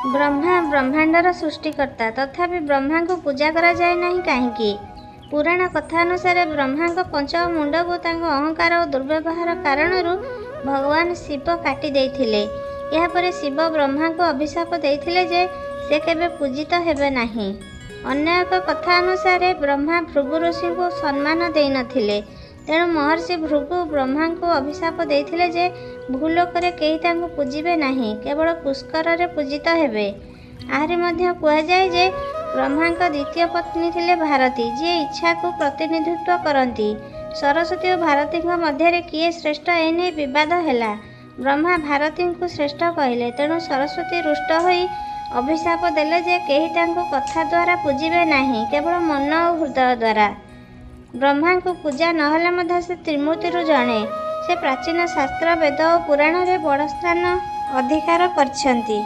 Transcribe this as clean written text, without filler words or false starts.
ବ୍ରହ୍ମା ବ୍ରହ୍ମାଣ୍ଡର ସୃଷ୍ଟିକର୍ତ୍ତା, ତଥାପି ବ୍ରହ୍ମାଙ୍କୁ ପୂଜା କରାଯାଏ ନାହିଁ କାହିଁକି? ପୁରାଣ କଥା ଅନୁସାରେ ବ୍ରହ୍ମାଙ୍କ ପଞ୍ଚମ ମୁଣ୍ଡକୁ ତାଙ୍କ ଅହଙ୍କାର ଓ ଦୁର୍ବ୍ୟବହାର କାରଣରୁ ଭଗବାନ ଶିବ କାଟି ଦେଇଥିଲେ। ଏହାପରେ ଶିବ ବ୍ରହ୍ମାଙ୍କୁ ଅଭିଶାପ ଦେଇଥିଲେ ଯେ ସେ କେବେ ପୂଜିତ ହେବେ ନାହିଁ। ଅନ୍ୟ ଏକ କଥା ଅନୁସାରେ ବ୍ରହ୍ମା ଭୃଗୁ ଋଷିଙ୍କୁ ସମ୍ମାନ ଦେଇନଥିଲେ। ତେଣୁ ମହର୍ଷି ଭୃଗୁ ବ୍ରହ୍ମାଙ୍କୁ ଅଭିଶାପ ଦେଇଥିଲେ ଯେ ଭୂଲୋକରେ କେହି ତାଙ୍କୁ ପୂଜିବେ ନାହିଁ, କେବଳ ପୁଷ୍କରରେ ପୂଜିତ ହେବେ। ଆହୁରି ମଧ୍ୟ କୁହାଯାଏ ଯେ ବ୍ରହ୍ମାଙ୍କ ଦ୍ୱିତୀୟ ପତ୍ନୀ ଥିଲେ ଭାରତୀ, ଯିଏ ଇଚ୍ଛାକୁ ପ୍ରତିନିଧିତ୍ୱ କରନ୍ତି। ସରସ୍ୱତୀ ଓ ଭାରତୀଙ୍କ ମଧ୍ୟରେ କିଏ ଶ୍ରେଷ୍ଠ ଏନେଇ ବିବାଦ ହେଲା। ବ୍ରହ୍ମା ଭାରତୀଙ୍କୁ ଶ୍ରେଷ୍ଠ କହିଲେ। ତେଣୁ ସରସ୍ୱତୀ ରୁଷ୍ଟ ହୋଇ ଅଭିଶାପ ଦେଲେ ଯେ କେହି ତାଙ୍କୁ କଥା ଦ୍ୱାରା ପୂଜିବେ ନାହିଁ, କେବଳ ମନ ଓ ହୃଦୟ ଦ୍ୱାରା। ବ୍ରହ୍ମାଙ୍କୁ ପୂଜା ନହେଲେ ମଧ୍ୟ ସେ ତ୍ରିମୂର୍ତ୍ତିରୁ ଜଣେ। ସେ ପ୍ରାଚୀନ ଶାସ୍ତ୍ର, ବେଦ ଓ ପୁରାଣରେ ବଡ଼ ସ୍ଥାନ ଅଧିକାର କରିଛନ୍ତି।